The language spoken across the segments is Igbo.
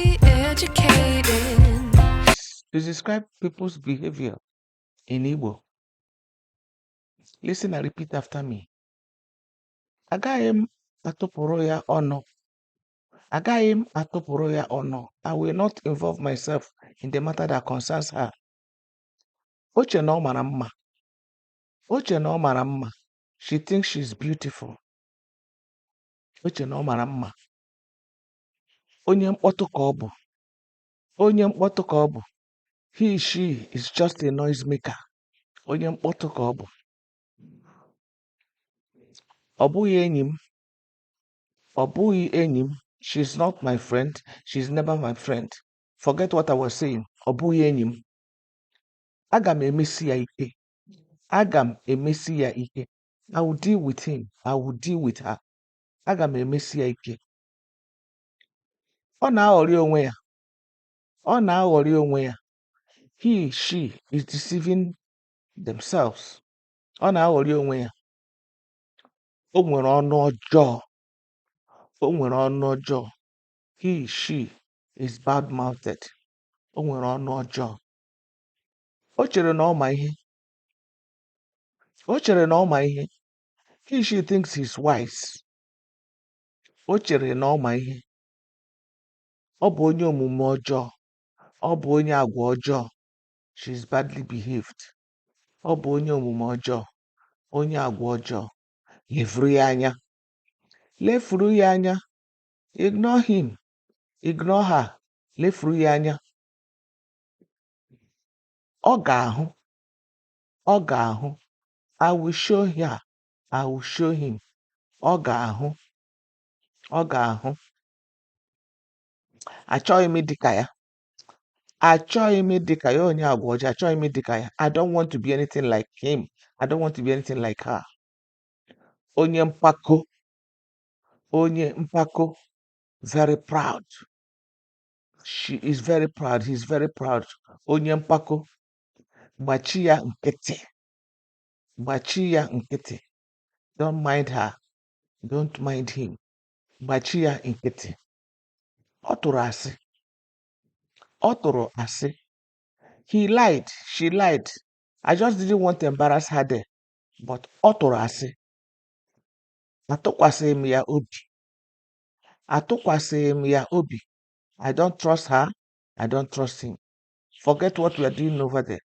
be educated. To describe people's behavior in Igbo. Listen and repeat after me. Agaghị m atụpụrụ ya ọnụ. Agaghị m atụpụrụ ya ọnụ. I will not involve myself in the matter that concerns her. O che na ọ mara mma. O che na ọ mara mma. She thinks she's beautiful. O che na ọ mara mma. Onye mkpọtụ ka ọ bụ. Onye mkpọtụ ka ọ bụ. He, she is just a noise maker. Onye mkpọtụ ka ọ bụ. Ọ bụghị enyi m. Ọ bụghị enyi m. She's not my friend. She's never my friend. Forget what I was saying. Ọ bụghị enyi m. Aga m emesi ya ike. Aga m emesi ya ike. I will deal with him. I will deal with her. Aga m emesi ya ike. Ọ na-aghọrị onwe ya. Ọ na-aghọrị onwe ya. He, she is deceiving themselves. Ọ na-aghọrị onwe ya. O nwere ọnụ ọjọọ. O nwere ọnụ ọjọọ. He, she is bad-mouthed. O nwere ọnụ ọjọọ. O chere na ọ ma ihe. O chere na ọ ma ihe. He, she thinks he's wise. O chere na ọ ma ihe. Ọ bụ onye omume ọjọọ. Ọ bụ onye agwa ọjọọ. She's badly behaved. Ọ bụ onye omume ọjọọ. Onye agwa ọjọọ. Lefuru ya anya. Lefuru ya anya. Ignore him. Ignore her. Lefuru ya anya. Ọ ga-ahụ. Ọ ga-ahụ. I will show her. I will show him. Ọ ga-ahụ. Ọ ga-ahụ. Achọghị m ịdị ka ya. Achọghị m ịdị ka ya, onye agwa ọjọọ. Achọghị m ịdị ka ya. I don't want to be anything like him. I don't want to be anything like her. Onye mpako. Onye mpako. Very proud. She is very proud. He's very proud. Onye mpako. Gbachi ya nkịtị. Gbachi ya nkịtị. Don't mind her. Don't mind him. Gbachi ya nkịtị. Ọ tụrụ asị. Ọ tụrụ asị. He lied. She lied. I just didn't want to embarrass her there. But ọ tụrụ asị. Atụkwasịghị m ya obi. Atụkwasịghị m ya obi. I don't trust her. I don't trust him. Forget what we are doing over there.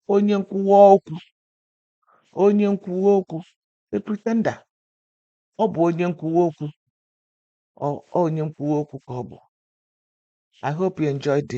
Onye nkwuwa okwu. Onye nkwuwa okwu. A pretender. Ọ bụ onye nkwuwa okwu. Ọ onye nkwuwa okwu ka ọ bụ. I hope you enjoyed this.